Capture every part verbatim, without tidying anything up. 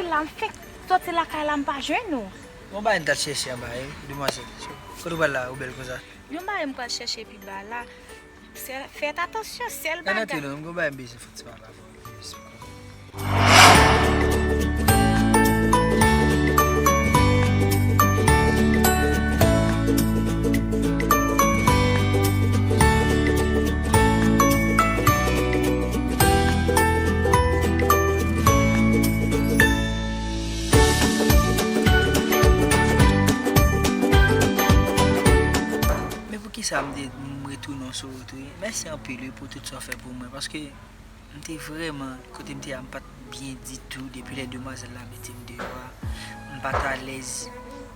La, m fenk soti lakay la, m pa jwenn ou. Bon, bagay m t al chèche anba, wi, demwazèl. Kote w pral la, ou bèl konsa? Yon bagay m pral chèche pi ba la. Sèl, fèt atansyon, sèl bagay. Antre non, m gon bagay m bezwen fè ti pale avè w. Men poukisa m de, m retounen sou wout wi. Mèsi anpil wi pou tout sa w fè pou mwen, paske m te vrèman, kote m te a, m pa t byen ditou. Depi lè demwazèl la mete m deyò a, m pa t alèz.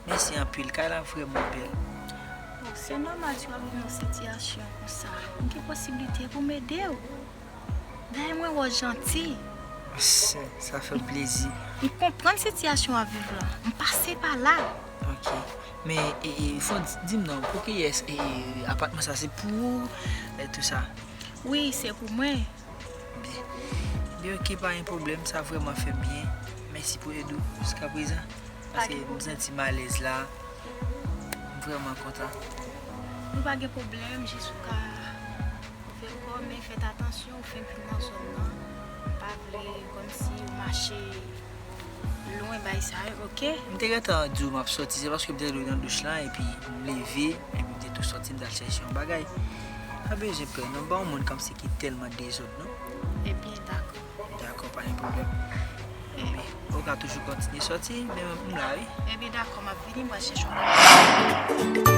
Mèsi anpil, kay la vrèman bèl. Bon, se nòmal si w ap viv nan sitiyasyon konsa. M gen posiblite pou m ede w. Dayè mwen wè w janti. Sa, sa fè m plezi. M konprann sitiyasyon w ap viv la. M pase pa la. Ok. Men, e, e, fò di, di m non, pou kiyès, e, e, apatman sa se pou ou, e, tout sa? Wi, se pou mwen. Byen. Byen, ok, pa gen pwoblèm, sa vrèman fè m byen. Mèsi pou èd ou jiska prezan. Paske m santi m alèz la. M vrèman kontan. Nou pa gen pwoblèm, jis ou ka ouvè kò w, men fèt atansyon, ou fenk vin nan zòn nan. M pa vle kòmsi ou mache lwen bay sa yo, ok? M te gentan di w m ap soti, se paske m te nan douch lan, epi m leve, epi m te tou soti, m t al chèche yon bagay. Pa bezwen pè, non, ba yon moun kòmsi ki tèlman dezòd, non? Ebyen, dakò. Dakò, pa gen pwoblèm. Ebyen, ou ka toujou kontinye soti, men m la, wi. Ebyen, dakò, m ap vini, m pral chèche yon bagay.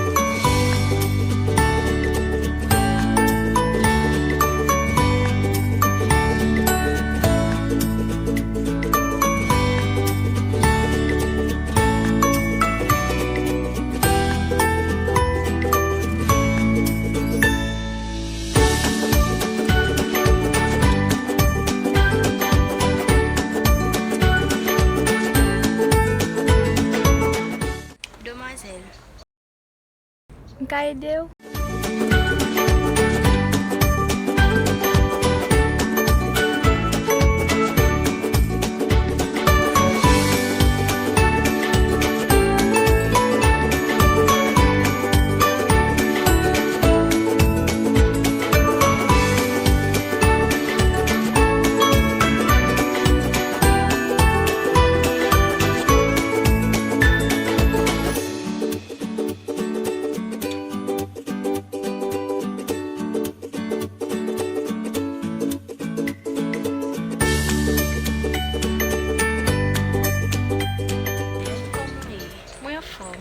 Demwazèl. M ka ede w? Kòman w ye? Mwen anfòm.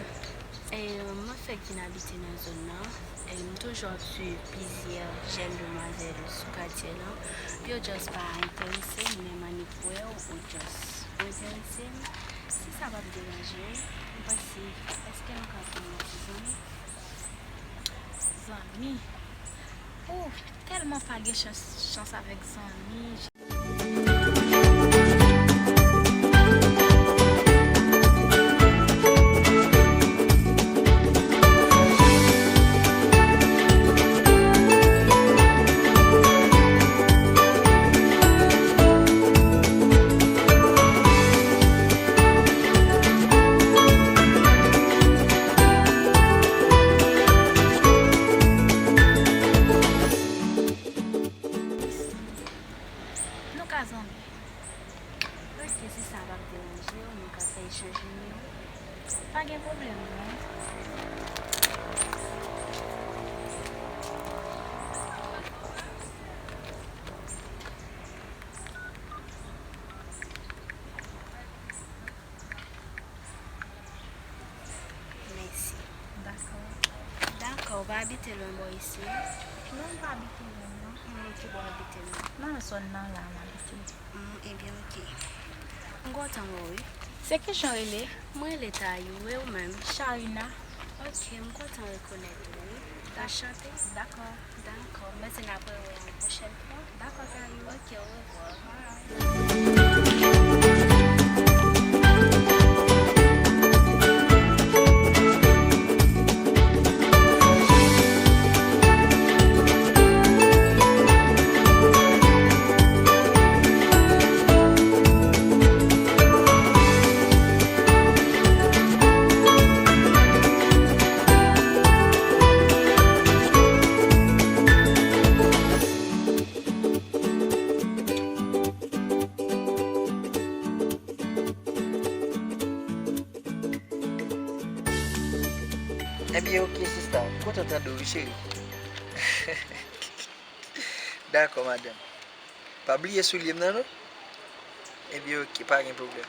E, mwen fèk vin abite nan zòn nan. E, m toujou ap swiv plizyè jèn demwazèl sou katye lan. Yo just pa enterese m, men m annik wè w, ou just enterese m. Si sa p ap deranje w, m panse, èske nou ka fè yon ti zanmi? Zanmi? Ou tèlman pa gen chans, chans avèk zanmi. Nou ka zanmi. Ok, si sa p ap deranje w, nou ka fè echanj nimewo. Pa gen pwoblèm, non. Mèsi. Dakò. Dakò, ou pa abite lwen bò isi, non? Non, m pa abite lwen, non. Hmm, ki bò w abite, non? Nan zòn nan la, m abite. Hmm, ebyen, ok. M kontan wè w, wi. Se kijan w rele? Mwen rele Tayou, e ou menm? Charina. Ok, m kontan rekonèt ou, wi. Anchante. Dakò. Dakò, mèsi, n ap rewè yon pwochèn fwa. Dakò, Tayou. Ok, orevwa. Bye. Ebyen, oke, sista. M kontan tande w, wi, cheri. Dakò, madanm. Pa bliye soulye m nan, non? Ebyen, oke, pa gen pwoblèm.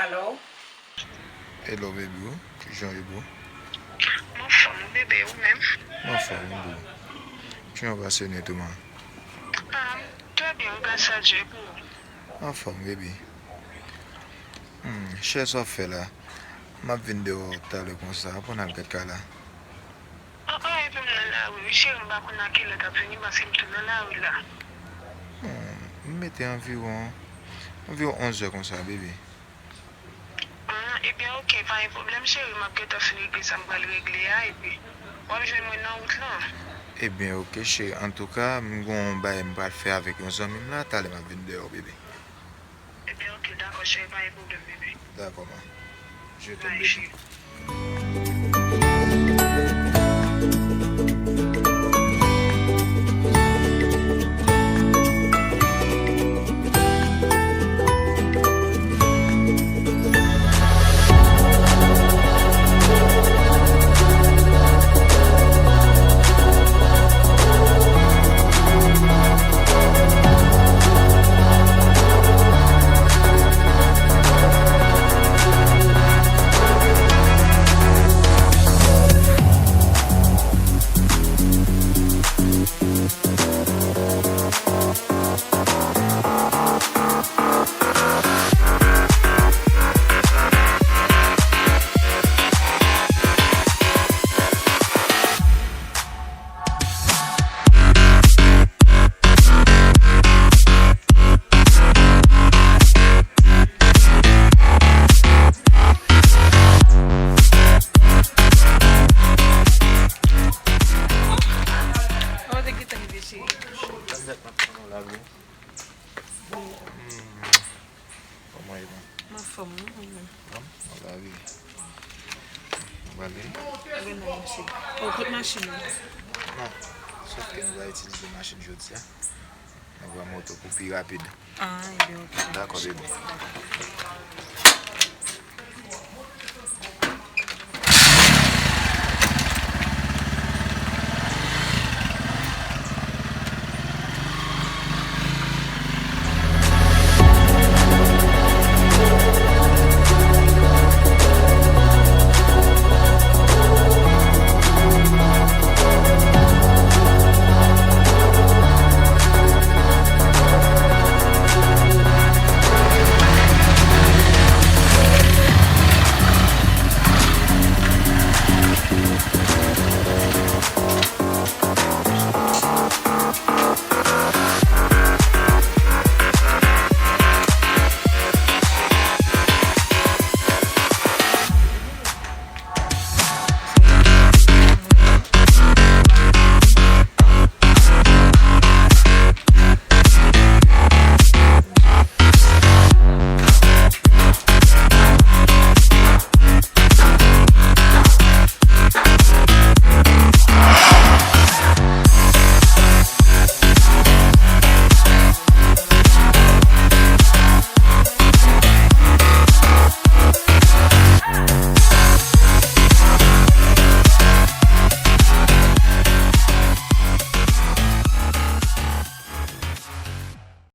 Alo? Hello, baby, kijan w ye, boo? M anfòm, wi, bebe, ou menm? M anfòm, wi, boo. Kijan w pase nwit ou, man? Ah, trè byen, wi, gras a Dye, e pou ou? Anfòm, baby. Hmm, chè, sa w ap fè la? M ap vin deyò talè konsa, pou n al gad kay la. Ah, ah, epi m nan lari, wi, cheri, m pa konn a kilè t ap vini, paske m tou nan lari la. Hmm, m mete anviwon, anviwon onz è konsa, baby. Ah, ebyen, oke, pa gen pwoblèm, cheri, m ap gentan fin regle sa m pral regle a, epi w ap jwenn mwen nan wout lan. Ebyen, oke, cheri, antouka, m gon bagay m pral fè avèk yon zanmi m la, talè m ap vin deyò, baby. Ebyen, oke, dakò, cheri, pa gen pwoblèm, bebe. Dakò, ma. Je t'aime, bébé. Kòman w te gentan rive, cheri? Cheri, tann dat m ap tann ou la, boo. Hmm. Kòman w ye, man? M anfòm, wi, ou menm? Bon, nan lavi. Ou prale? Ou gen nan mèsi. O, kot machin ou? Non. Sòf ke nou va itilize machin jodi a. Nou pran moto pou pi rapid. Ah, ebyen, oke. Dakò, bebe. Dakò.